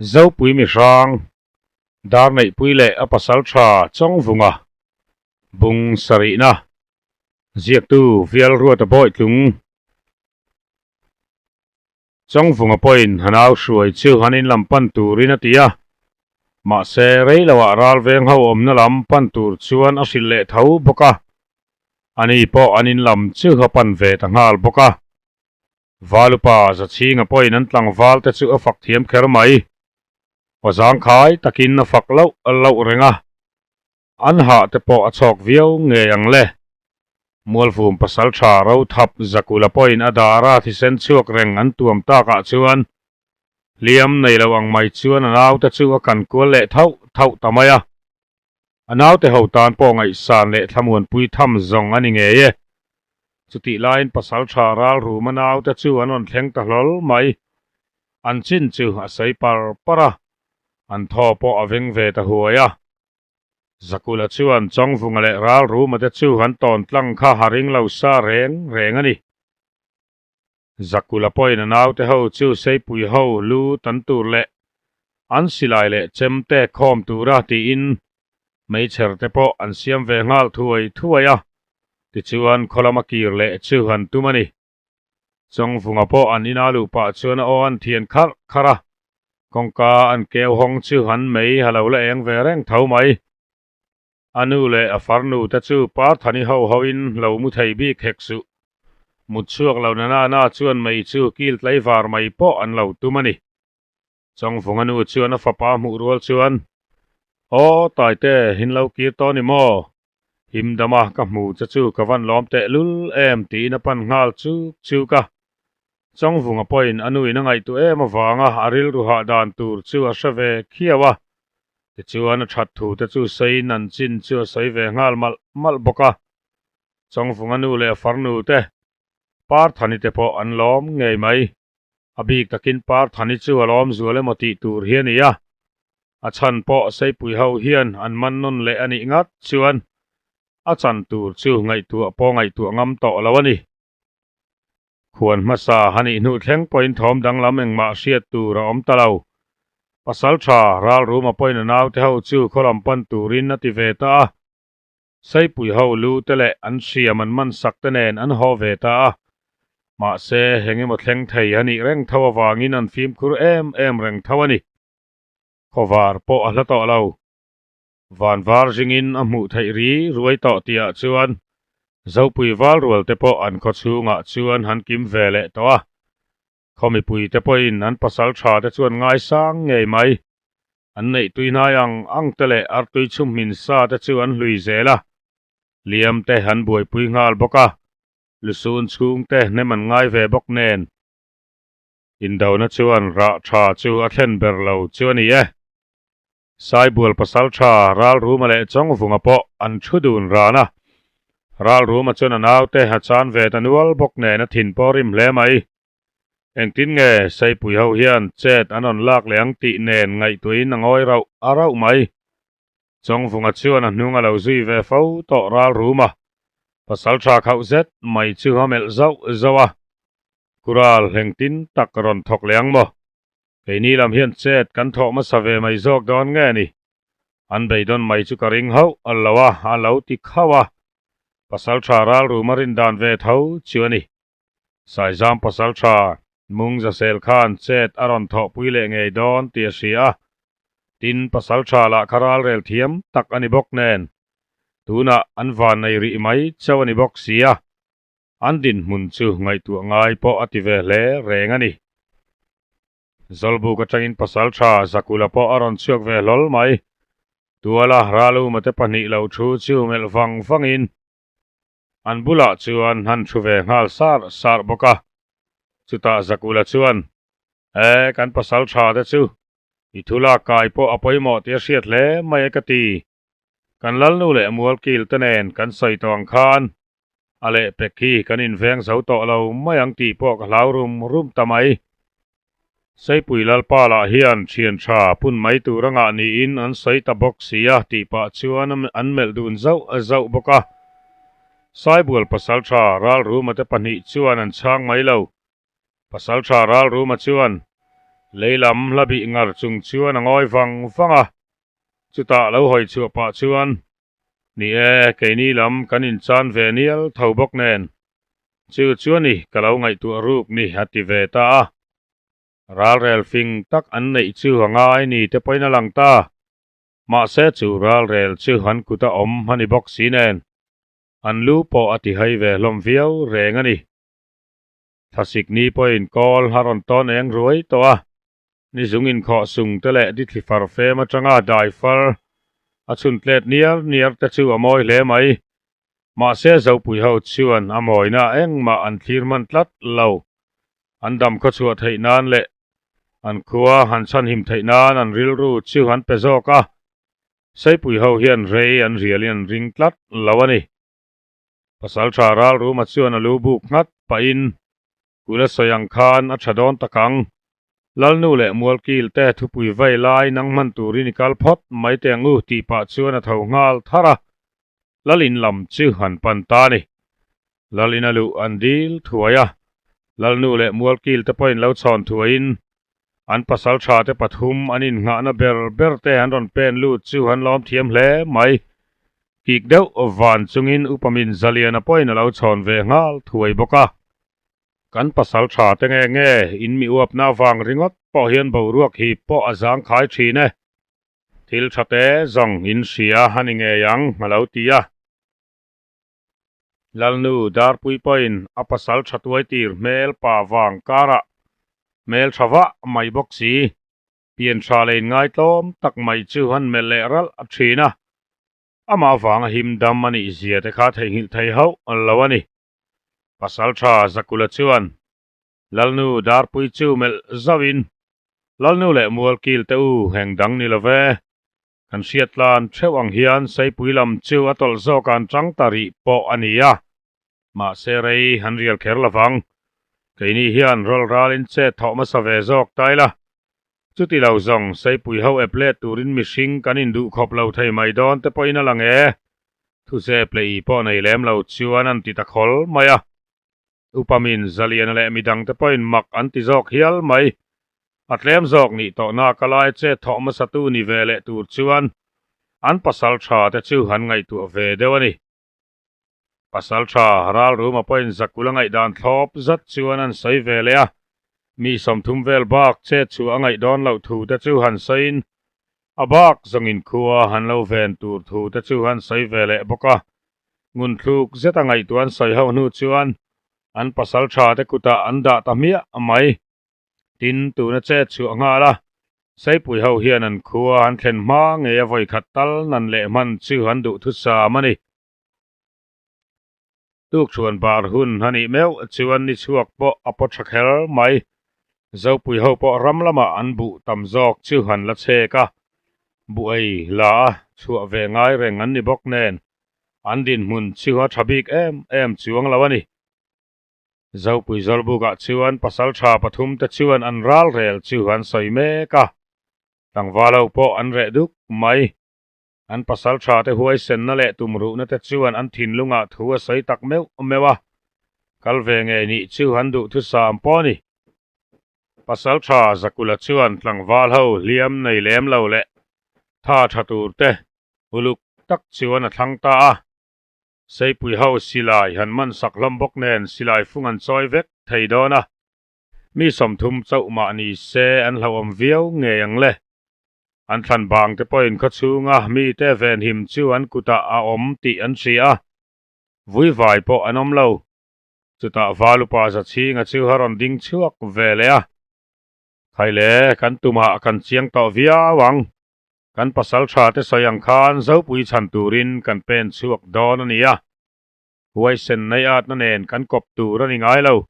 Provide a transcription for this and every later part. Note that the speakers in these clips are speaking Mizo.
Zopui mihrang, Darneihpui leh a pasaltha Chawngvunga, Bung sarihna, Ziaktu Vialruata Bawitlung, Chawngvunga pawhin a nau hruai chu an in lam pan turin a ti a, mahse reiloah ralveng ho awmna lam pan tur chuan a hrilh leh tho bawk a, ani pawh an in lam chu a pan ve ta nghal bawk a. Valupa Zachhinga pawhin an tlangval te chu a fak thiam kher mai. Aw zangkhai takin a fak loh loh reng a, an hah te pawh a chhawk viau ngei ang le. Mualvum pasaltha Rothap Zakula pawhin a dara thisen chhuak reng an tuam takah chuan hliam nei lo ang mai chuan a naute chu a kan kual leh thauh thauh ta mai a. A naute ho tan pawh ngaihsan leh thlamuanpui tham zawng a ni ngei e. Chutih laiin pasaltha ralruma naute chu an rawn thleng ta hlawl mai. An chin chu a sawi par par a, an thaw pawh a veng ve ta huai a. Zakula chuan Chawngvunga leh ralruma te chu an tawn tlang kha a ring lo sa reng reng a ni. Zakula pawhin a naute ho chu Seipui ho lu tan tur leh an silai leh chem te khawm tura tiin meichher te pawh an siam ve nghal thuai thuai a, tichuan khaw lama kir leh chu an tum a ni. Chawngvunga pawh an ina luh pah chuan a aw an thian kharh kharh a, kawngka an keu hawng chu an mei a lo la eng ve reng tho mai. A nu leh a farnu te chu Parthani ho hoin lo mu thei bik hek suh. Mut chhuak lo na na na chuan mei chu kil tlaivar mai pawh an lo tum a ni. Chawngvunga nu chuan a fapa hmuh rual chuan, Aw Taite, hin lo kir tawh ni maw? Him dama ka hmu che chu ka van lawm teh lul em tiin a pan nghal chuk chuk a. Chawngvunga pawhin a nuin a ngaihtuah em avanga a rilru hah dan tur chu a hre ve khiau a. Tichuan a that thu te chu sawiin an chin chu a sawi ve nghal malh malh bawk a. Chawngvunga nu leh a farnu te, Parthani te pawh an lawm ngei mai. A bik takin Parthani chu a lawm zual emaw tih tur hi a ni a. A chhan pawh Seipui ho hian an man nawn leh a nih ngat chuan a chan tur chu ngaihtuah pawh ngaihtuah ngam tawh lo a ni. Khuan hmasa a nih hnu thleng pawhin thawm danglam engmah hriat tur a awm ta lo. Pasal tha Ralruma pawhin a naute ho chu khaw lam pan turin a ti ve ta a. Seipui ho lu te leh an hriam an man sak te nen an haw ve ta a. Mahse, eng emaw thleng thei a nih reng tho avangin an fimkhur em em reng tho a ni. Khawvar pawh a hla tawh lo. Vanvar zingin a hmuh theih ri ruai tawh tihah chuan Zopui val rual te pawh an khaw chhungah chuan han kim ve leh tawh a. Khaw mipui te pawhin an pasal tha te chuan ngaisang ngei mai. An neih tui hnai ang ang te leh artui chhum hmin sa te chu an hlui zel a. Liam te an buaipui nghal bawk a. Lusun chhung te hnem an ngai ve bawk nen. Indona chuan rah tha chu a thlen ber lo chu a ni e. Saibual pasaltha Ralruma leh Chawngvunga pawh an thu dun ran a. Ralruma chuan a naute a chan ve ta nual bawk nen a thin pawh rim hle mai. Engtin nge Seipui ho hian chet an rawn lak leh ang tih nen ngaihtuahin a ngawi rauh a rauh mai. Chawngvunga chuan a hnung a lo zui ve fo tawh Ralruma. Pasaltha khauh zet mai chu a melh zauh zauh a. Kural hlengtin tak rawn thawk leh ang maw? Keini lam hian chet kan thawh hmasa ve mai zawk dawn nge ni? An beidawn mai chu ka ring hauh a lo a, a lo ti khauh a. Pasaltha ralrum a rin dan ve tho chu a ni. Saizam pasaltha Mungzasel khan chet a rawn thawhpui leh ngei dawn tih a hria a. Tin, pasaltha lah kha ralrel thiam tak a ni bawk nen, tunah an van nei rih mai chauh a ni bawk si a. An dinhmun chu ngaihtuah ngai pawh a ti ve hle reng a ni. Zawlbuk atangin pasaltha Zakula pawh a rawn chhuak ve hlawl mai. Tuala Raluma te pahnih lo thu chu melh vang vangin an bulah chuan han thu ve nghal sar sar bawk a. Chutah Zakula chuan, E, kan pasaltha te chu i thu lak kai pawh a pawimawh tih a hriat hle mai e ka ti. Kan Lalnu leh Mualkil te nen kan sawi tawh ang khan a lehpek hi kan inveng zo tawh lo mai ang tih pawh ka hlau rum rum ta mai. Seipui Lalpa lah hian thian tha pun mai tur a ngah niin an sawi ta bawk si a tih pah chuan an melh dun zauh zauh bawk a. Saibual pasaltha Ralruma te pahnih chuan an chhang mai lo. Pasaltha Ralruma chuan, Lei lam hla bih ngar chung chuan a ngawi vang vang a, chutah lo hawi chhuah pah chuan, Ni e, keini lam kan inchan ve nial tho bawk nen, chu chu a ni ka lo ngaihtuah ruk ni a ti ve ta a. Ralrel fing tak an neih chu a ngai ni te pawhin a lang ta. Mahse chu ralrel chu an kuta awm a ni bawk si nen, an lu pawh a ti hai ve hlawm viau reng a ni. Thlasik ni pawhin kawl a rawn tawn eng ruai tawh a, ni zung inkhawh sung te leh dithli far fem atanga dai far a chhun tlet niar niar te chu a mawi hle mai. Mahse Zopui ho chuan a mawina engmah an thlir hman tlat lo. An dam khawchhuah theih nan leh an khua han chhanhim theih nan an rilru chu an pe zawk a, Seipui ho hian rei an rialin an ring tlat lo a ni. Pasal tha ral ruma chuan a lu buk nghat pahin Kula sawi ang khan a tha dawn tak ang. Lalnu leh Mualkil te thupui vai lai nang hman turin i kal phawt mai teh ang u tih pah chuan a tho nghal thar a. Lalin lam chu an pan ta a ni. Lalin a luh an dil thuai a. Lalnu leh Mualkil te pawhin lo chhawn thuaiin an pasal tha te pathum an innghahna ber ber te an rawn pen lut chu an lawm thiam hle mai. Kik deuh van chungin upa min Zaliana pawhin a lo chhawn ve nghal thuai bawk a. Kan pasal tha te nge nge in mi uapna avang ringawt pawh hian boruak hi pawh a zangkhai thin e. Thil tha te zawng in hria a ni ngei ang a lo ti a. Lalnu Darpui pawhin a pasal tha tuai tir hmel pa vang karah hmel tha vah mai bawk si. Pian tha leh inngai tlawm tak mai chu han melh leh ralh a thin a. Amah vanga him dam a nih zia te kha theihnghilh thei hauh lo a ni. Pasal tha Zakula chuan Lalnu Darpui chu melh zauhin, Lalnu leh Mualkil te u heng dang ni lo ve. Kan hriat tlan theuh ang hian Seipui lam chu a tawlh zawk an chang ta rih pawh a ni a. Mahse rei an rial kher lovang. Keini hian rawl ralin chet thawh hmasa ve zawk ta ila. Chuti lo zawng Seipui ho ep let turin mihring kan induh khawp lo thei mai dawn te pawhin a lang e. Thuzep leh i pawh nei lem lo chuan an ti ta khawl mai a. Upamin Zaliana leh midangte pawhin mak an ti zawk hial mai. A tlem zawk nih tawhna ka lai che thawh hmasatu ni ve leh tur chuan an pasal tha te chu an ngaihtuah ve deuh a ni. Pasal tha Ralruma pawhin Zakula ngaihdan thlawp zat chuan an sawi ve leh a, mi 30 vel bak chet chhuah a ngaih dawn loh thu te chu han sawiin a bak zawngin khua han lo ven tur thu te chu han sawi ve leh bawk a. Ngunthluk zeta ngaihtuah an sawi ho hnu chuan an pasal tha te kutah an dah ta hmiah mai. Tin, tuna chet chhuah nghal a, Seipui ho hian an khua an thlen hma ngei a vawikhat tal nan leh hman chu an duh thusam a ni. Tukchhuan bar hun a nih meuh chuan ni chhuak pawh a paw tha kher mai. Zopui ho pawh ram lamah an buh tam zawk chu an la chhek a, buh ei la a chhuah ve ngai reng an ni bawk nen an dinhmun chu a tha bik em em chuang lo a ni. Zopui Zawlbukah chuan pasal tha pathum te chuan an ral rel chu an sawi mek a, tlangval ho pawh an reh duk mai. An pasal tha te huaisenna leh tumruhna te chuan an thinlungah thu a sawi tak meuh meuh a, kal ve ngei nih chu an duhthusam pawh a ni. Pasal tha Zakula chuan tlangval ho hliam nei lem lo leh tha tha tur te uluk tak chuan a thlang ta a. Seipui ho silai han man sak hlawm bawk nen silai fung an chawi vek thei dawn a, mi 30 chauh mah ni se an hlauhawm viau ngei ang le. An thlan bang te pawhin khawchhunga mite venhim chu an kutah a awm tih an hria a, vuivai pawh an awm lo. Chutah Valupa Zachhinga chu a rawn ding chhuak ve leh a, Khaile, kan tumah kan chiang tawh viau ang. Kan pasal tha te sawi ang khan Zopui chhan turin kan pen chhuak dawn a ni a, huaisen nei atna nen kan kawp tur a ni ngai lo.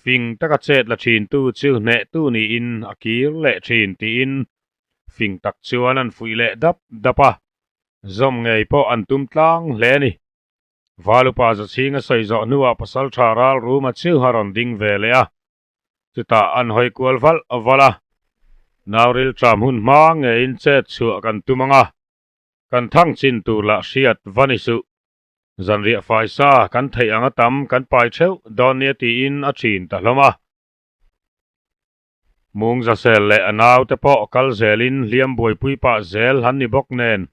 Fing taka chet la thintu chu hnehtu niin a kir leh thin tiin fing tak chuan an fuih leh dap dap a, zawm ngei pawh an tum tlang hle a ni. Valupa Zachhinga sawi zawh hnuah pasal tha ral ruma chu a rawn ding ve leh a, Chutah an hawi kual valh valh a, Nauril ṭam hun hma ngeiin chet chhuah kan tum ang a, kan thang chin tur lah hriat va ni suh. Zanriah faisa kan theih ang a tam kan pai theuh dawn nia tiin a ṭhin ta hlawm a. Mungzasel leh a naute pawh kal zelin hliam buaipui pah zel an ni bawk nen,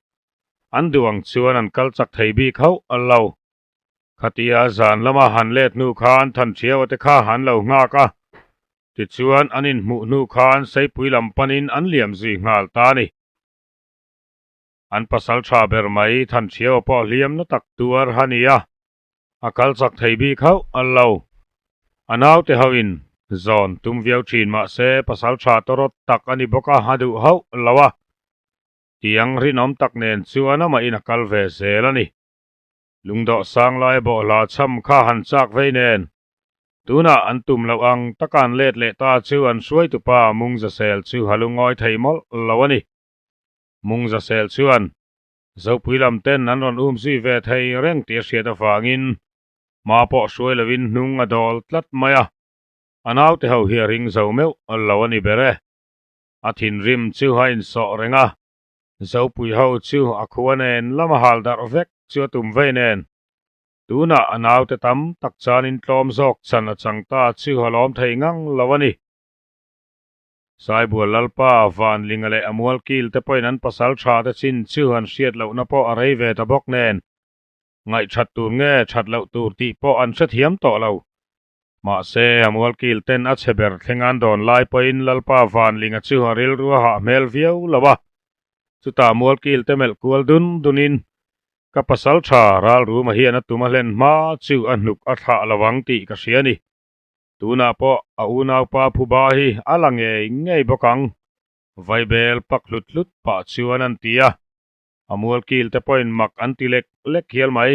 an duh ang chuan an kal chak thei bik hauh lo. Khatia zan lama han let hnu khan Thanṭhiaua te kha an lo nghak a, tichuan an inhmuh hnu khan Seipui lam panin an liam zui nghal ta a ni. An pasal tha ber mai Thanṭhiaua pawh hliam na tak tuar a ni a, a kal chak thei bik hauh a lo. A naute hauhin zawn tum viau thin mahse pasal tha tawrawt tak a ni bawk a, a duh hauh lo a. Tiang rinawm tak nen chuan amahin a kal ve zel a ni. Lungdawh sang lai bawhhla chham kha han chak vei nen, tunah an tum loh ang taka an let leh ta chu an hruaitupa Mungzasel chu a lungawi thei mawlh lo a ni. Mungzasel chuan Zopui lam ten an rawn um zui ve thei reng tih a hriat avangin hma pawh hruai lovin hnung a dawl tlat mai a, a naute ho hi a ring zo meuh lo a ni ber e. A thinrim chu a insawh reng a, Zopui ho chu a khua nen lama hal darh vek chu a tum vei nen. Tunah a naute tam tak chanin tlawm zawk chan a chang ta chu a lawm thei ngang lo a ni. Saibual Lalpa, Vanlinga leh a mualkil te pawhin an pasal tha te chin chu an hriat lohna pawh a rei ve ta bawk nen, ngaihthat tur nge that loh tur tih pawh an hrethiam tawh lo. Mahse, a mualkil ten a chhe ber thleng an dawn lai pawhin Lalpa Vanlinga chu a rilru a hah hmel viau lo a. Chutah mualkil te melh kual dun dunin, Ka pasal tha Ralruma hian a tum a hlen hma chu a hnuk a thlah lo ang tih ka hria a ni. Tunah pawh a unaupa Phuba hi a la ngei ngei bawk ang. Vaibel pak hlut hlut pah chuan an ti a, a mualkil te pawhin mak an ti lek lek hial mai.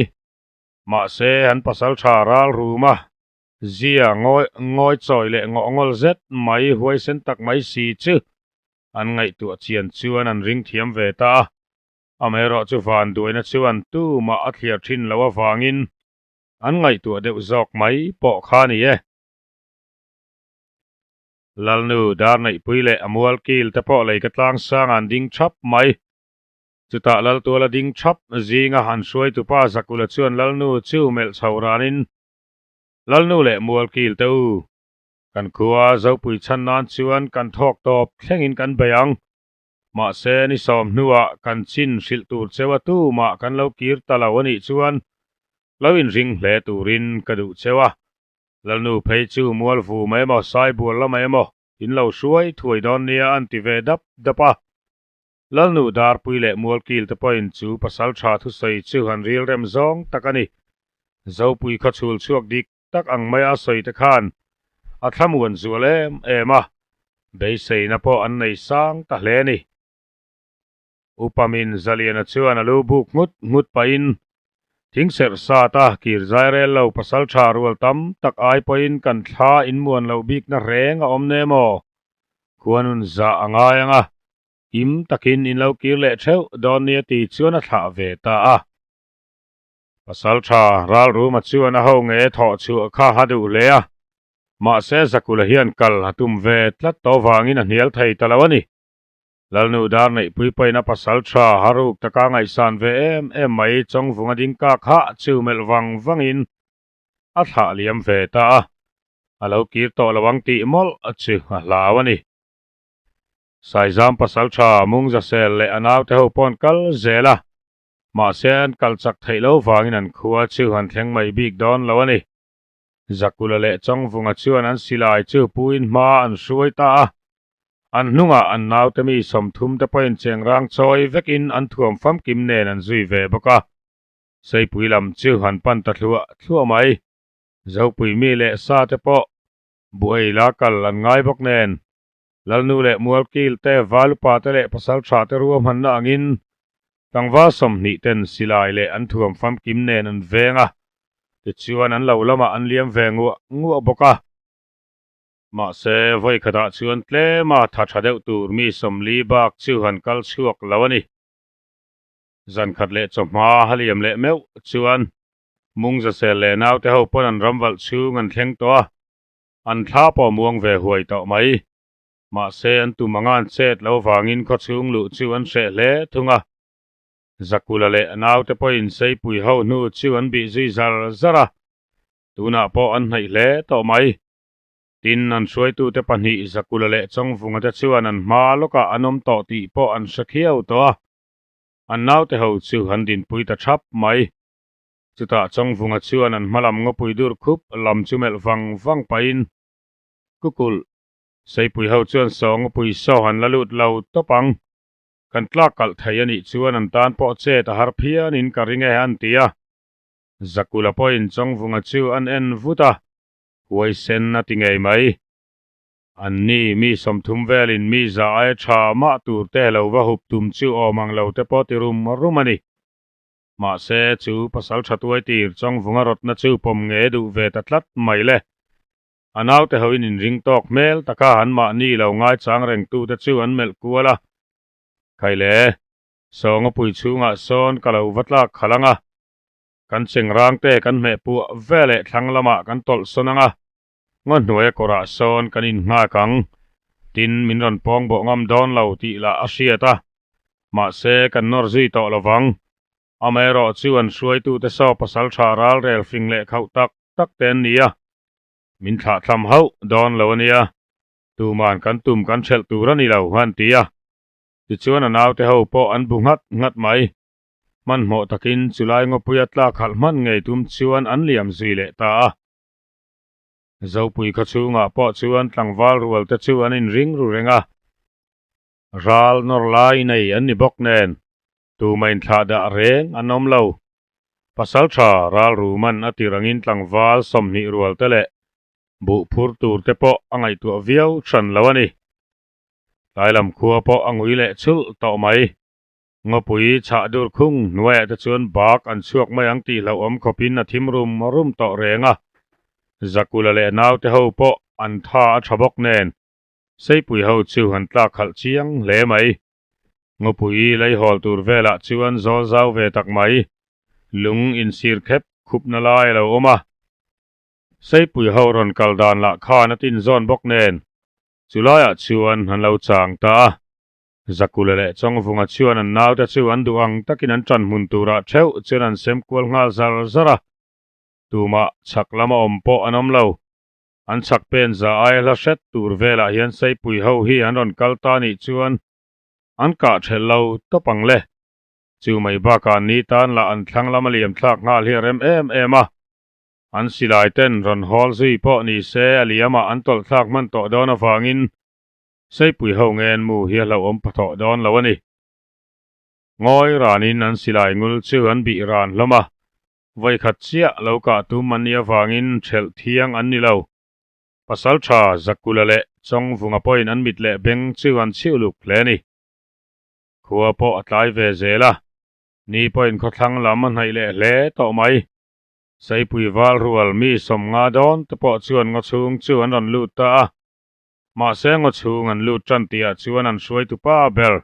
Mahse, an pasal tha ral rum a, zia ngawi ngawi chawi leh ngawh ngawl zet mai huaisen tak mai si chu an ngaihtuah chian chuan an ring thiam ve ta a. Amaherawh chu vanduaina chuan tumah a thliar thin loh avangin An ngaihtuah deuh zawk mai pawh kha a ni e. Lalnu Darneihpui leh a mualkil te pawh lei ka tlang sang an ding thap mai. Chutah Laltuala ding thap zinga an hruaitupa Zakula chuan Lalnu chu melh chho ranin, Lalnu leh mualkil te u, kan khua Zopui chhan nan chuan kan thawk tawp thlengin kan bei ang. Mahse ni sawm hnuah kan chin hrilh tur cheu a tumah kan lo kir ta lo a nih chuan lo inring hle turin ka duh cheu a. Lalnu phei chu mual vu mai emaw saibual lamah emaw in lo hruai thuai dawn nia an ti ve dap dap a. Lalnu Darpui leh Mualkil te pawhin chu pasal tha thusawi chu han rilrem zawng tak a ni. Zopui khaw chhul chhuak dik tak ang maia a sawi te khan a thlamuan zual em em a, beiseina pawh an nei sang ta hle a ni. Upamin Zaliana chuan a lu buk nghut nghut pahin thing serh sat a, kir zai rel lo pasal tha rual tam tak ai pawhin kan thla inmuan loh bikna reng a awm ne maw? Khuanun zah a ngai ang a, kim takin in lo kir leh theuh dawn nia ti chuan a thlah ve ta a. Pasal tha Ralruma chuan a ho nge thawh chhuah kha a duh hle a, mahse Zakula hian kal a tum ve tlat tawh vangin a hnial thei ta lo a ni. Lalnu dar neihpui pawhin a pasal tha haruk taka ngaihsan ve em em mai Chawngvunga ding kak hah chu melh vang vangin a thlah liam ve ta a, a lo kir tawh lo ang tih mawlh chu a hlau a ni. Saizam pasal tha Mungzasel leh a naute ho paw'n kal zel a, Mahse an kal chak theih lo vangin an khua chu an thleng mai bik dawn lo a ni. Zakula leh Chawngvunga chuan an silai chu puin hma an hruai ta a. An hnungah an naute mi 30 te pawhin chengrang chawi vekin an thuam famkim nen an zui ve bawk a. Seipui lam chu an pan ta thluah thluah mai. Zopui mi leh sa te pawh buai la kal an ngai bawk nen. Lalnu leh Mualkil te, Valupa te leh Pasaltha te ruahmanna angin tlangval 20 ten silai leh an thuam famkim nen an veng a, tichuan an lo lamah an liam ve nguah nguah bawk a. Mahse, vawi khatah chuan tlema tha tha deuh tur mi 40 bak chu han kal chhuak lo a ni. Zan khat leh chawhma a liam leh meuh chuan Mungzasel leh naute ho pawn an ramvalh chhung an thleng tawh a, An thla pawh muang ve huai tawh mai. Mahse, an tum anga an chet lo vangin khawchhung luh chu an hreh hle thung a. Zakula leh a naute pawhin Seipui ho hnu chu an bih zui zar zar a, tunah pawh an hnaih hle tawh mai. Tin, an hruaitute pahnih Zakula leh Chawngvunga te chuan an hma lawkah an awm tawh tih pawh an hre khiau tawh a, an naute ho chu an dinpui ta thap mai. Chutah Chawngvunga chuan an hma lam ngawpui dur khup lam chu melh vang vang pahin, Kukulh, Seipui ho chuan saw ngawpui saw han la lut lo tawp ang. Kan tlak kalh thei a nih chuan an tan pawh chet a har phianin ka ring e an ti a. Zakula pawhin Chawngvunga chu an en vut a, huaisen a ti ngei mai. Anni mi 30 velin mi za aia tha mah tur te lo va hup tum chu awm ang lo te pawh ti rum rum a ni. Mahse, chu pasal tha tuai tir Chawngvunga rawtna chu pawm nge duh ve ta tlat mai le. A naute hoin inring tawk hmel taka an mahni lo ngaichang rengtute chu an melh kual a. Khaile, Sawngapui chhungah sawn ka lo va tlak khalh ang a, kan chengrangte kan hmeh puah veleh thlang lamah kan tawlh sawn ang a, ngaw hnuaia kawrah sawn kan innghak ang, tin min rawn pawng bawh ngam dawn lo tih lah a hriat a, mahse kan nawr zui tawh lo vang. Amaherawh chu an hruaitute saw pasal tha ralrel fing leh khauh tak tak te an ni a, min thlah thlam hauh dawn lo a nia, tuman kan tum kan hrelh tur a ni lo an ti a. Tichuan a naute ho pawh an bu nghat nghat mai. Hmanhmawh takin chulai ngawpuia tlak halh hman ngei tum chuan an liam zui leh ta a. Zopui khaw chhungah pawh chuan tlangval rual te chu an inring ru reng a. Ral nawr lai nei an ni bawk nen tuma inthlah dah reng an awm lo. Pasaltha ral ruman a tir angin tlangval 20 rual te leh buh phur tur te pawh a ngaihtuah viau hran lo a ni. Tlailam khua pawh a ngui leh chulh tawh mai. Ngawpui chhah dur khung hnuaiah te chuan bak an chhuak mai ang tih hlauhawm khawpin a thim rum rum tawh reng a. Zakula leh naute ho pawh an tha a tha bawk nen Seipui ho chu an tlak khalh chiang hle mai. Ngawpui leihawl tur velah chuan zawl zau ve tak mai lung insir khep khupna lai a lo awm a. Seipui ho rawn kal dan lah khan a tinzawn bawk nen Chu laiah chuan an lo chang ta a, Zakula leh Chawngvunga chuan an naute chu an duh ang takin an ṭan hmun turah ṭheuh chuan an sem kual nghal zar zar a, tumah chhak lama awm pawh an awm lo. An chhak pen za aia hla hret tur velah hian Seipui ho hi an rawn kal ta nih chuan an kah ṭhelh lo tawp ang le. Chu mai bakah ni tan lah an thlang lama liam thlak nghal hi a rem em em a, An silai ten rawn hawl zui pawh ni se a liamah an tawlh thlak hman tawh dawn avangin Seipui ho ngen mu hi a hlauhawm pha tawh dawn lo a ni. Ngawi ranin an silai ngul chu an bih ran hlawm a, vawikhat chiah lo kah tum an nih avangin ṭhelh thiang an ni lo. Pasalṭha Zakula leh Chawngvunga pawhin an mit leh beng chu an chhiu luk hle a ni. Khua pawh a tlai ve zel a, ni pawhin khawthlang lam a hnaih leh hle tawh mai. Seipui val rual mi 50 dawn te pawh chuan ngaw chhung chu an rawn lut ta a. Mahse ngaw chhung an lut tan tihah chuan an hruaitu pa ber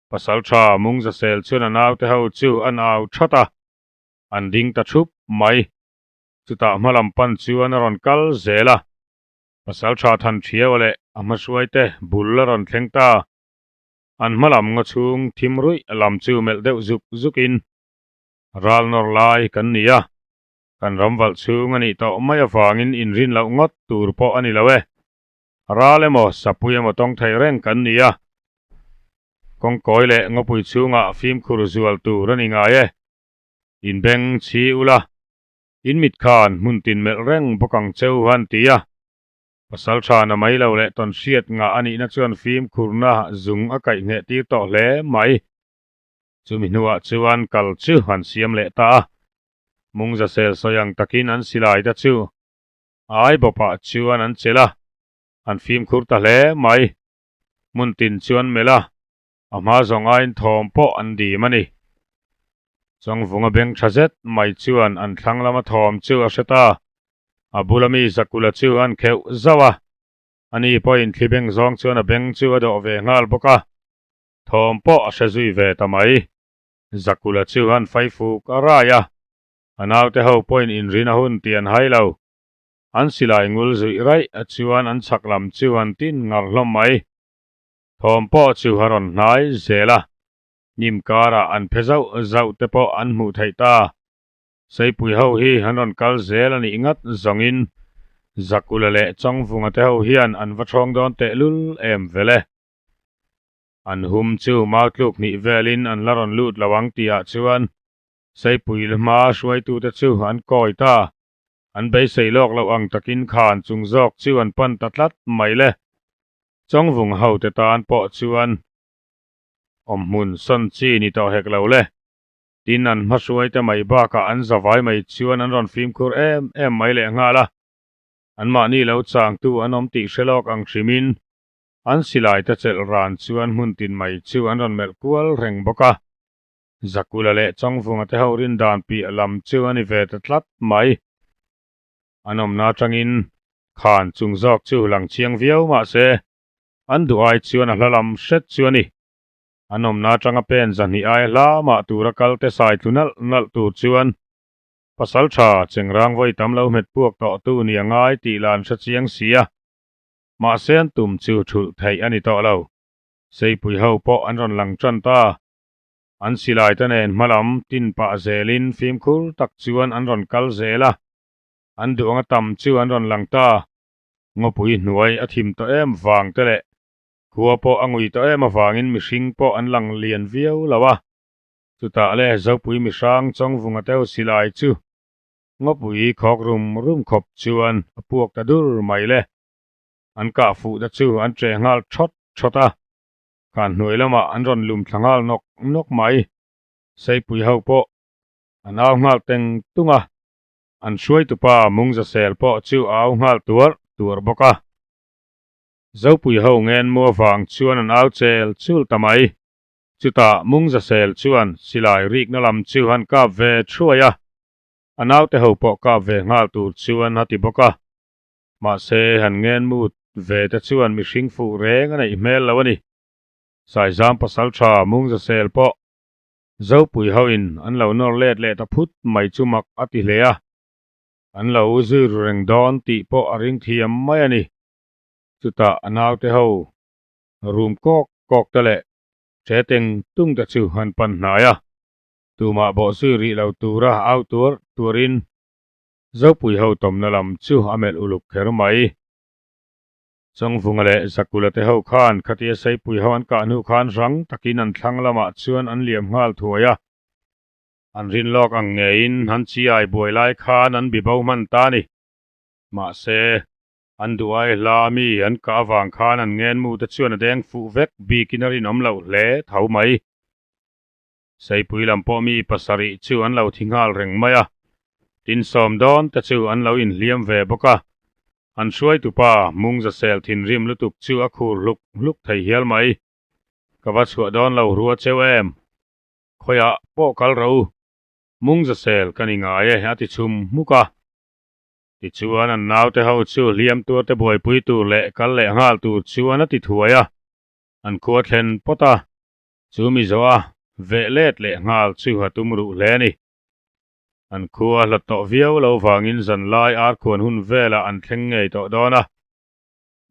Pasaltha Mungzasel chuan a naute ho chu an au that a, an ding ta thup mai. Chutah hma lam pan chuan a rawn kal zel a. Pasaltha Thanṭhiaua leh a hmahruaite bul a rawn thleng ta. An hma lam ngaw chhung thim ruih lam chu melh deuh zuk zukin Ral nawr lai kan ni a, kan ram valh chhung a nih tawh mai avangin inrin loh ngawt tur pawh a ni lo e. Ral emaw, sapui emaw tawng thei reng kan ni a, kawngkawi leh ngawpui chhungah fimkhur zual tur a ni ngai e. Inbeng chhi ula, in mit khan hmun tin melh reng bawk ang cheu han ti a. Pasal tha na mai lo leh tawn hriat ngah a nihna chuan fimkhurna zung a kaih ngheh tir tawh hle mai. Chumi hnuah chuan kal chu an siam leh ta a, Mungzasel sawi ang takin an silai te chu ai bawpah chuan an chelh a, an fimkhur ta hle mai. Hmun tin chuan melh a, a hma zawng aiin thawm pawh an dim a ni. Chawngvunga beng tha zet mai chuan an thlang lama thawm chu a hre ta, a bula mi Zakula chu an kheuh zauh a, ani pawhin thli beng zawng chuan a beng chu a dawh ve nghal bawk a. Thawm pawh a hre zui ve ta mai. Zakula chu an fai fuk a rai a, a naute ho pawhin inrin a hun tih an hai lo. An silai ngul zuih raih a chuan an chhak lam chu an tin ngar hlawm mai. Thawm pawh chu a rawn hnai zel a, hnim karah an phe zauh zauh te pawh an hmuh theih ta. Seipui ho hi an rawn kal zel a nih ngat zawngin. Zakula leh Chawngvunga te ho hian an va ṭhawng dawn tehlul em vele. An hum chu mau tluk hnih velin an la rawn lut lo ang tihah chuan Seipui hma hruaitute chu an kawi ta. An beisei lawk loh ang takin khan chung zawk chu an pan ta tlat mai le. Chawngvung hote tan pawh chuan awmhmun sawn chi ni tawh hek lo le. Tin, an hmahruaite mai bakah an zavai mai chuan an rawn fimkhur em em mai leh nghal a. Anmahni lo changtu an awm tih hre lawk ang hrimin an silai te chelh ran chuan hmun tin mai chu an rawn melh kual reng bawk a. Zakula leh Chawngvunga te ho rin dan piah lam chu a ni ve ta tlat mai. An awmna atangin khan chung zawk chu lang chiang viau mah se, an duh ai chuan a hla lam hret chu a ni. An awmna atanga pen zahnih aia hla mah tura kal te sai tlu nalh nalh tur chuan pasal tha chengrang vawi tam lo hmet puak tawh tu ni a ngai tih lah an hre chiang si a. Mahse an tum chu thulh theih a ni tawh lo. Seipui ho pawh an rawn lang tan ta. An silai te nen hmalam tin pah zelin fimkhur tak chuan an rawn kal zel a. An duh anga tam chu an rawn lang ta. Ngawpui hnuai a thim tawh em vang te leh Khua pawh a ngui tawh em avangin mihring pawh an lang lian viau lo a. Chutah le Zopui mihrang Chawngvunga teu silai chu ngawpui khawk rum rum khawp chuan a puak ta dur mai le. An kah fuh te chu an ṭeh nghal ṭhawt ṭhawt a, khan hnuai lamah an rawn lum thla nghal nawk nawk mai. Seipui ho pawh an au nghal teng tung a, an hruaitupa Mungzasel pawh chu a au nghal tuar tuar bawk a. Zopui ho ngen mu avang chuan an au chel chul ta mai. Chutah Mungzasel chuan silai rikna lam chu han kap ve thuai a, a naute ho pawh kap ve nghal tur chuan a ti bawk a. Mahse han ngen mu ve te chuan mihring fuh reng a neih hmel lo a ni. Saizam pasaltha Mungzasel pawh Zopui hoin an lo nawr let leh ta phut mai chu mak a ti hle a, an lo zui ru reng dawn tih pawh a ring thiam mai a ni. Chutah a naute ho rum kawk kawk te leh ṭe teng tung te chu an pan hnai a, tumah bawhzui rih lo tura au tuar tuarin Zopui ho tawmna lam chu a melh uluk kher mai. Chawngvunga leh Zakula te ho khan khatia Seipui ho an kah hnu khan rang takin an thlang lamah chuan an liam nghal thuai a, an rin lawk ang ngeiin an chiai buai lai khan an bibo hman ta a ni. Mahse, An duhai hla mi an kah avang khan an ngenmu te chuan a deng fuh vek bikin a rinawm loh hle tho mai. Seipui lam pawh mi pasarih chu an lo thi nghal reng mai a, tin sawm dawn te chu an lo inhliam ve bawk a. An hruaitupa Mungzasel thinrim lutuk chu a khur hluk hluk thei hial mai. Ka va chhuah dawn lo rua cheu em? Khawiah pawh kal rawh u, Mungzasel ka ni ngai e a ti chhum hmuk a. Tichuan an naute ho chu hliam tuar te buaipui tur leh kal leh nghal tur chuan a ti thuai a, an khua thlen pawt a, chu mi zawh a veh let leh nghal chu a tum ruh hle a ni. An khua hlat tawh viau lo vangin zanlai arkhuan hun velah an thleng ngei tawh dawn a,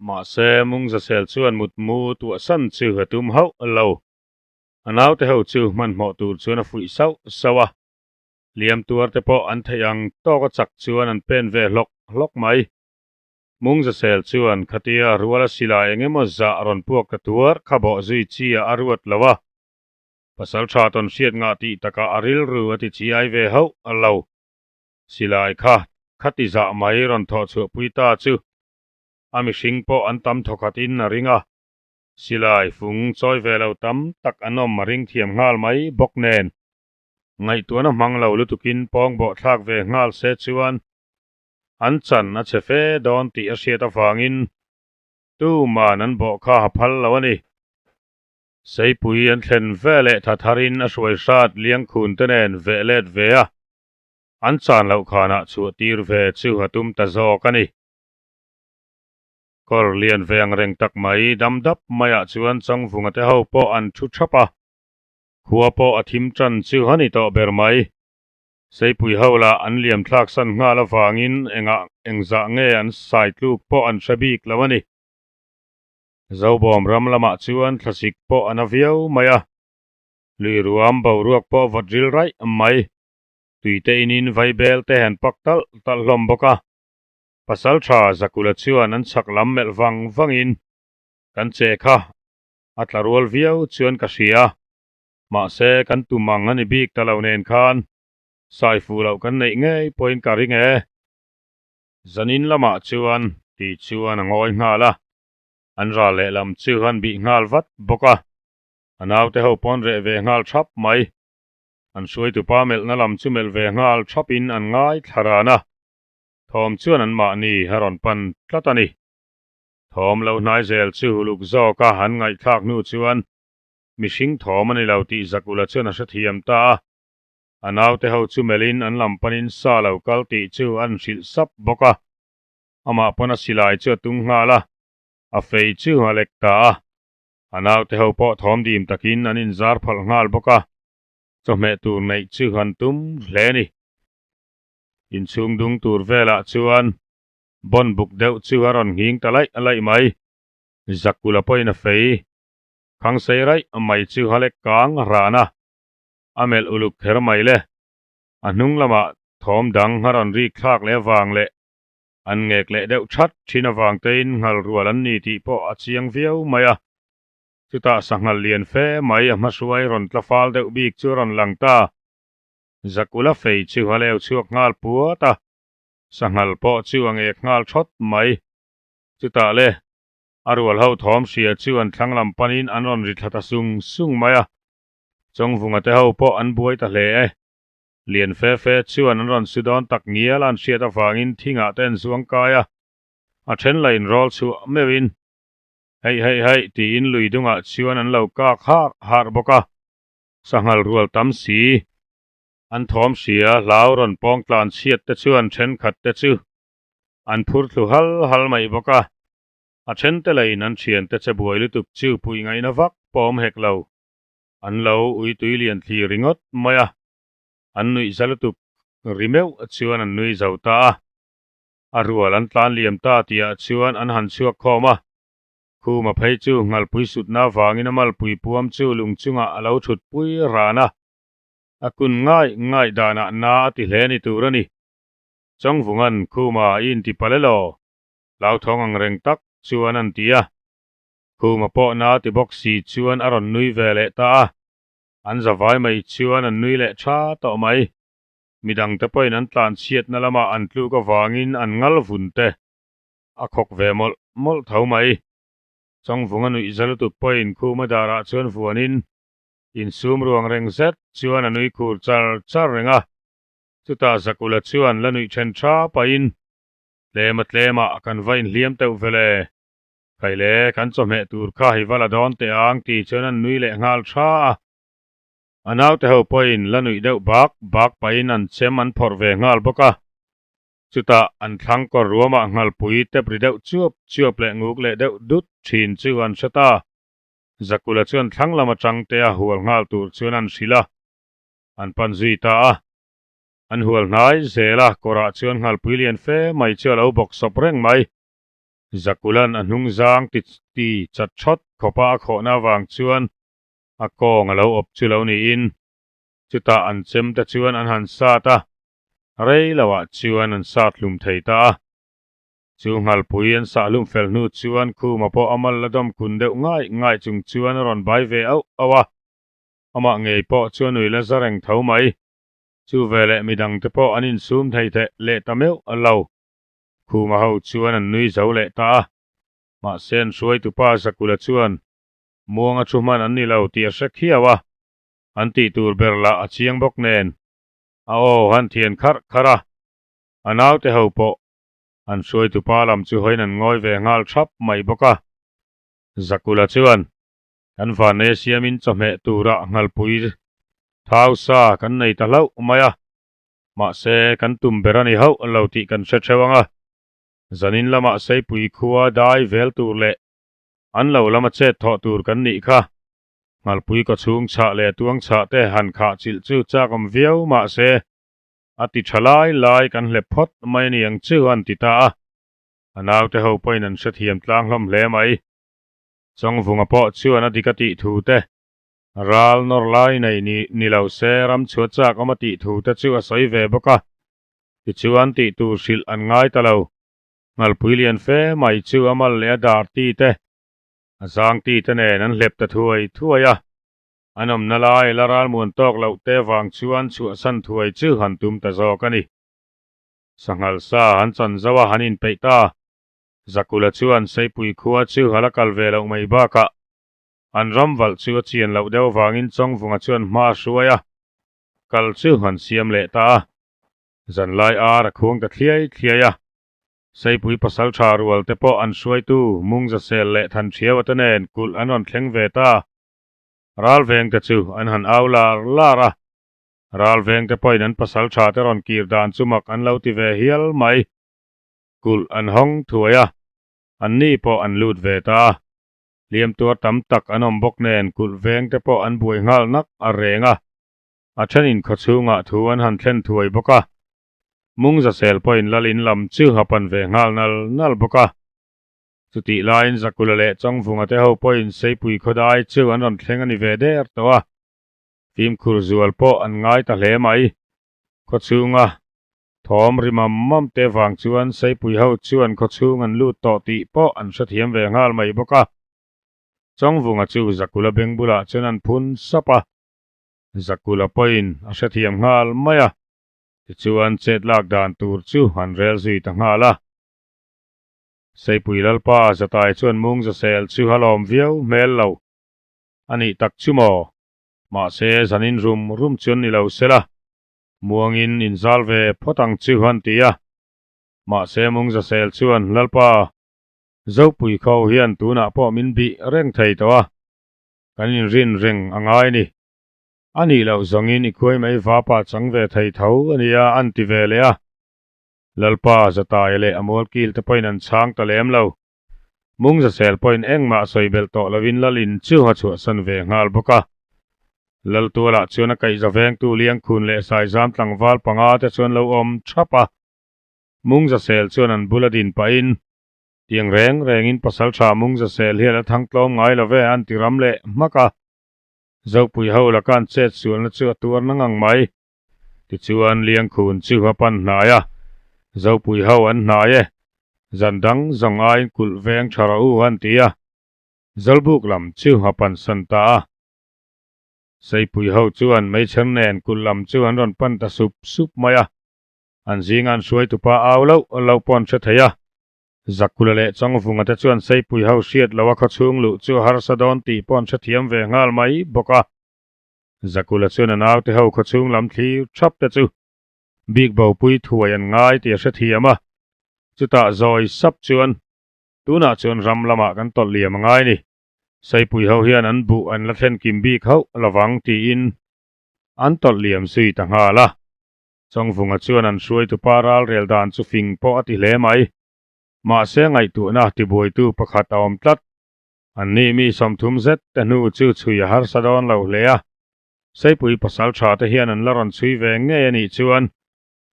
mahse Mungzasel chuan mutmu tuahsan chu a tum hauh lo. A naute ho chu hmanhmawh tur chuan a fuih sauh sauh a. Hliam tuar te pawh an theih ang tawk a chak chuan an pen ve hlawk hlawk mai. Mungzasel chuan khatia ruala silai eng emaw zah rawn puak ta tuar kha bawh zui chi ah a ruat lo a. Pasal tha tawn hriat ngah tih takah a rilru a ti chiai ve hauh lo. Silai kha khati zah mai rawn thawh chhuahpui ta chu a mihring pawh an tam thawkhat in a ring a. Silai fung chawi ve lo tam tak an awm a ring thiam nghal mai bawk nen. Ngaihtuahna hmang lo lutukin pawng bawh thlak ve nghal se chuan an chan a chhe fe dawn tih a hriat avangin tuman an bawh kha a phal lo a ni. Seipui an thlen ve leh tha tharin a hruai hrat Liangkhun te nen veh let ve a, an chan loh khanah chhuah tir ve chu a tum ta zawk a ni. Kawr lian ve ang reng tak mai dam dap maiah chuan Chawngvunga te ho pawh an thu thap a. Khua pawh a thim tan chu a ni tawh ber mai. Seipui ho lah an liam thlak san nghal avangin engah engzah nge an sai tluk pawh an hre bik lo a ni. Zobawm ram lamah chuan thlasik pawh a na viau mai a, lui ruam boruak pawh vawt ril raih mai. Tuite inin vaibel te han pak talh talh hlawm bawk a. Pasalṭha Zakula chuan an chhak lam melh vang vangin, Kan che kha a tla rual viau chuan ka hria, mahse kan tum ang a ni bik ta lo nen khan sai fuh loh kan neih ngei pawhin ka ring e. Zanin lamah chuan tih chuan a ngawi nghal a, an ral lehlam chu an bih nghal vat bawk a, a naute ho pawn reh ve nghal thap mai. An hruaitupa melhna lam chu melh ve nghal thapin an ngai thla ran a, thawm chuan anmahni a rawn pan tlat a ni. Thawm lo hnai zel chu uluk zawka an ngaihthlak hnu chuan mihring thawm a ni lo tih Zakula chuan a hrethiam ta a. A naute ho chu melhin an lam panin sa lo kal tih chu an hrilh sap bawk a. Amah pawn a silai chu a tung nghal a, a fei chu a lek ta a. A naute ho pawh thawm dim takin an inzar phalh nghal bawk a, chawhmeh tur neih chu an tum hle a ni. Inchhung dung tur velah chuan bawn buk deuh chu a rawn nghing ta laih laih mai. Zakula pawhin a fei khang sei raih mai chu a lek kang ran a, a melh uluk kher mai le. A hnung lamah thawm dang a rawn rik thlak leh avang leh an ngek leh deuh that thin avang tein nghal rual an ni tih pawh a chiang viau mai a. Chutah sanghal lian fe mai a hmahruai rawn tla fal deuh bik chu a rawn lang ta. Zakula fei chu a leu chhuak nghal puat a, sanghal pawh chu a ngek nghal thawt mai. Chutah le, a rual ho thawm hria chu an thlang lam panin an rawn ri thla ta sung sung mai a. Chawngvunga te ho pawh an buai ta hle e. Lian fe fe chuan an rawn su dawn tak ngial a an hriat avangin thingah te an zuang kai a, a then la inrawl chhuah meuhin Heih heih heih tiin lui dungah chuan an lo kak har har bawk a, sanghal rual tam si. An thawm hria hlau rawn pawng tlan chhiat te chuan thenkhat te chu an phur thlu hal hal mai bawk a, a then te lahin an thiante che buai lutuk chu pui ngaihna vak pawh awm hek lo. An lo ui tui lian thli ringawt mai a, an nuih za lutuk ri meuh chuan an nui zo ta a. A rual an tlan liam ta tihah chuan an han chhuak khawm a, Khuma phei chu nghalpui sutna avangin a malpui puam chu lung chungah a lo thut pui ran a, a kun ngai ngai danah na a ti hle ni tur a ni. Chawngvunga'n Khuma i inti palh elaw? Hlauthawng ang reng tak chuan an ti a. Khuma pawh na ti bawk si chuan a rawn nui ve leh ta a, an zavai mai chuan an nui leh tha tawh mai. Midangte pawhin an tlanchhiatna lamah an tluk avangin an ngal vun te a khawk ve mawlh mawlh tho mai. Chawngvunga nuih za lutuk pawhin Khuma darah chuan vuanin insum ruang reng zet chuan a nui khur char char reng a. Chutah Zakula chuan la nuih then tha pahin, Tlema tlemah kan va inhliam teuh vele. Kai le, kan chawhmeh tur kha hi va la dawn teh ang tih chuan an nui leh nghal tha a. A naute ho pawhin la nuih deuh bak bak pahin an chem an phawrh ve nghal bawk a. Chutah an thlang kawr ruamah nghalpui tep ri deuh chuap chuap leh nguk leh deuh dut thin chu an hre ta. Zakula chuan thlang lam atang te a hual nghal tur chuan an hrilh a, an pan zui ta a. An hual hnai zel a, kawrah chuan nghalpui lian fe mai chu a lo bawk sawp reng mai. Zakulan a hnung zang ti ti chat thawt khawpa a khawhna avang chuan a kawng a lo awp chu lo niin chutah an chem te chuan an han sat a, rei loah chuan an sat hlum thei ta a. Chu nghalpui an sah hlum fel hnu chuan Khuma pawh a mal la dawm kun deuh ngai ngai chung chuan a rawn bai ve auh auh a, amah ngei pawh chuan ui la za reng tho mai. Chu veleh midangte pawh an insum thei teh leh ta meuh lo. Khuma ho chuan an nui zo leh ta a, mahse an hruaitupa Zakula chuan muanga thu hman an ni lo tih a hre khiau a, an tih tur ber lah a chiang bawk nen a aw han thian kharh kharh a, a naute ho pawh an hruaitupa lam chu hawiin an ngawi ve nghal thap mai bawk a. Zakula chuan kan vanneia siamin chawhmeh turah nghalpui thau sa kan nei ta hlauh mai a, Mahse, kan tum ber a ni hauh lo tih kan hre theuh ang a, zanin lamah Seipui khua dai vel tur leh an lo lama chet thawh tur kan nih kha. Nghalpui kawchhung chhah leh tuang chhah te han khah chilh chu chak awm viau mahse, a ti tha lai lai kan hlep phawt mai a ni ang chu an ti ta a. A naute ho pawhin an hrethiam tlang hlawm hle mai. Chawngvunga pawh chuan a dik a tih thu te Ral nawr lai nei ni ni lo se ram chhuat chak awm a tih thu te chu a sawi ve bawk a, tichuan tih tur hrilh an ngai ta lo. Nghalpui lian fe mai chu a mal leh a dar ti te, a zang ti te nen an hlep ta thuai thuai a. An awmna lai la ralmuan tawk loh te vang chuan chhuahsan thuai chu han tum ta zawk a ni. Sanghal sa an chan zo a han inpeih ta. Zakula chuan Seipui khua chu a la kal ve loh mai bakah an ram valh chu a chian loh deuh avangin Chawngvunga chuan hma a hruai a, kal chu an siam leh ta a. Zanlai ar a khuang ta thliai thliai a, Seipui pasaltha rual te pawh an hruaitu Mungzasel leh Thanṭhiaua te nen kulh an rawn thleng ve ta. Ralveng te chu an han au lar lar a, Ralveng te pawhin an pasaltha te rawn kir dan chu mak an lo ti ve hial mai. Kulh an hawng thuai a, an ni pawh an lut ve ta a. Hliam tuar tam tak an awm bawk nen kulh veng te pawh an buai nghal nak a reng a. A thenin khawchhungah thu an han thlen thuai bawk a. Mungzasel pawhin lal in lam chu a pan ve nghal nal nal bawk a. Chutih laiin Zakula leh Chawngvunga te ho pawhin Seipui khawdai chu an rawn thleng a ni ve der tawh a. Fimkhur zual pawh an ngai ta hle mai. Khawchhunga thawm ri mam mam te vang chuan Seipui ho chuan khawchhung an lut tawh tih pawh an hrethiam ve nghal mai bawk a. Chawngvunga chu Zakula beng bulah chuan an phun sap a. Zakula pawhin a hrethiam nghal mai a. Tichuan chet lak dan tur chu an rel zui ta nghal a. Seipui Lalpa Zatai chuan Mungzasel chu a lawm viau hmel lo. A nih tak chu maw? Mahse zanin rum rum chuan ni lo sela, muangin inzal ve phawt ang chu an ti a. Mahse Mungzasel chuan Lalpa, Zopui kho hian tunah pawh min bih reng thei tawh a, kan inrin reng a ngai ni. A nih loh zawngin i khuai mai vapa chang ve thei tho a nia an ti ve leh a. Lalpa Zataia leh a mualkil te pawhin an chhang ta lem lo. Mungzasel pawhin engmah sawi belh tawh lovin Lalin chu a chhuahsan ve nghal bawk a. Laltualah chuan a kaihza vengtu Liangkhun leh Saizam tlangval panga te chuan lo awm thap a. Mungzasel chuan an bula din pahin, Tiang reng rengin pasaltha Mungzasel hian a thang tlawm ngai lo ve an ti ram leh hmak a. Zopui ho laka an chet sualna chu a tuar na ngang mai. Tichuan Liangkhun chu a pan hnai a, Zopui ho an hnai e, zan dang zawng aiin kulh veng tha rawh u an ti a, Zawlbuk lam chu a pansan ta a. Seipui ho chuan meichher nen kulh lam chu an rawn pan ta sup sup mai a, an zinga an hruaitupa au loh loh pawh an hre thei a. Zakula leh Chawngvunga te chuan Seipui ho hriat loh a khawchhung luh chu a harsa dawn tih pawh an hrethiam ve nghal mai bawk a. Zakula chuan a naute ho khawchhung lam thlir thap te chu bik bopui thuai an ngai tih a hrethiam a, chutah zawi sap chuan tunah chuan ram lamah kan tawlh liam a ngai ni, Seipui ho hian an buh an la thlen kim bik hauh lovang tiin an tawlh liam zui ta nghal a. Chawngvunga chuan an hruaitupa ralrel dan chu fing pawh a ti hle mai. Mahse ngaihtuahna tibuaitu pakhat a awm tlat. An ni mi 30 zet te hnu chu chhui a harsa dawn lo hle a, Seipui pasal tha te hian an la rawn chhui ve ngei a nih chuan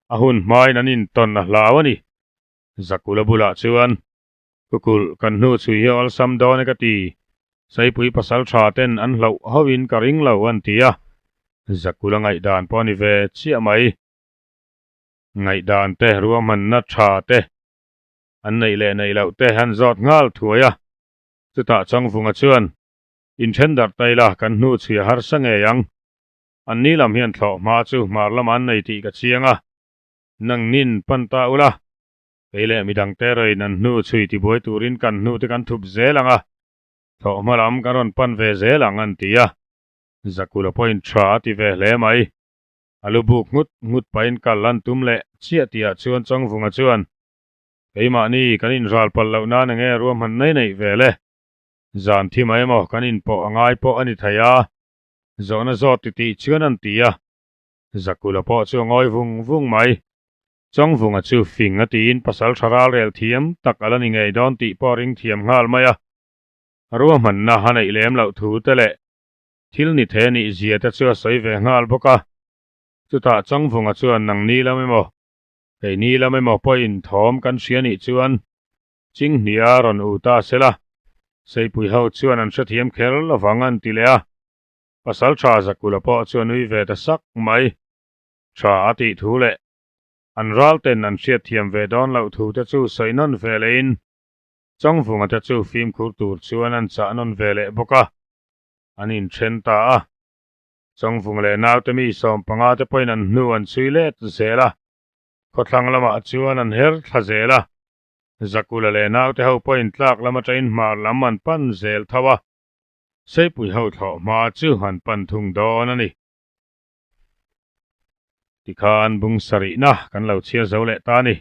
a hun hmain an intawn a hlau a ni. Zakula bulah chuan, Kukulh, kan hnu chhui hi awlsam dawn e ka ti, Seipui pasal tha ten an hlauh hauhin ka ring lo an ti a, Zakula ngaihdan pawh a ni ve chiah mai. Ngaihdan te, ruahmanna tha te, an neih leh neih loh te an zawt nghal thuai a, chutah Chawngvunga chuan, Inthen darh ta ila kan hnu chhui a harsa ngei ang. An ni lam hian thlawh hma chu hmar lamah an nei tih ka chiang a, nangnin pan ta ula, kei leh midang te erawhin an hnu chhui tibuai turin kan hnu te kan thup zel ang a, thlawh hma lam kan rawn pan ve zel ang an ti a, Zakula pawhin tha a ti ve hle mai. A lu buk nghut nghut pahin kal an tum leh chiah tihah chuan Chawngvunga chuan, Keimahni kan inral palh loh nan enge ruahman nei neih ve le? Zan thi mai emaw kan inpawh a ngai pawh a ni thei a, zawhna zawt ti tih chuan an ti a. Zakula pawh chu a ngawi vung vung mai. Chawngvunga chu fing a tiin pasal tha ralrel thiam tak a la ni ngei dawn tih pawh a ring thiam nghal mai a. Ruahmanna a neih lem loh thu te leh thil ni the nih zia te chu a sawi ve nghal bawk a. Chutah Chawngvunga chuan nang ni lam emaw Keini lam emaw pawhin thawm kan hria nih chuan Chinghnia rawn u ta se la, Seipui ho chuan an hrethiam kher lovang an ti leh a. Pasaltha Zakula pawh chu a nui ve ta sak mai. Tha a tih thu leh. An ralten an hriatthiam ve dawn loh thu te chu sawi nawn ve lehin Chawngvunga te chu fimkhur tur chuan an chah nawn ve leh bawk a, an inthen ta a. Chawngvunga leh naute mi 15 te pawhin an hnu an chhui let zel a, khawthlang lamah chuan an her thla zel a. Zakula leh naute ho pawhin tlak lam atangin hmar lam an pan zel tho a, Seipui ho thlawh hma chu an pan thung dawn a ni. Tikhan bung sarihna kan lo chhiar zo leh ta a ni.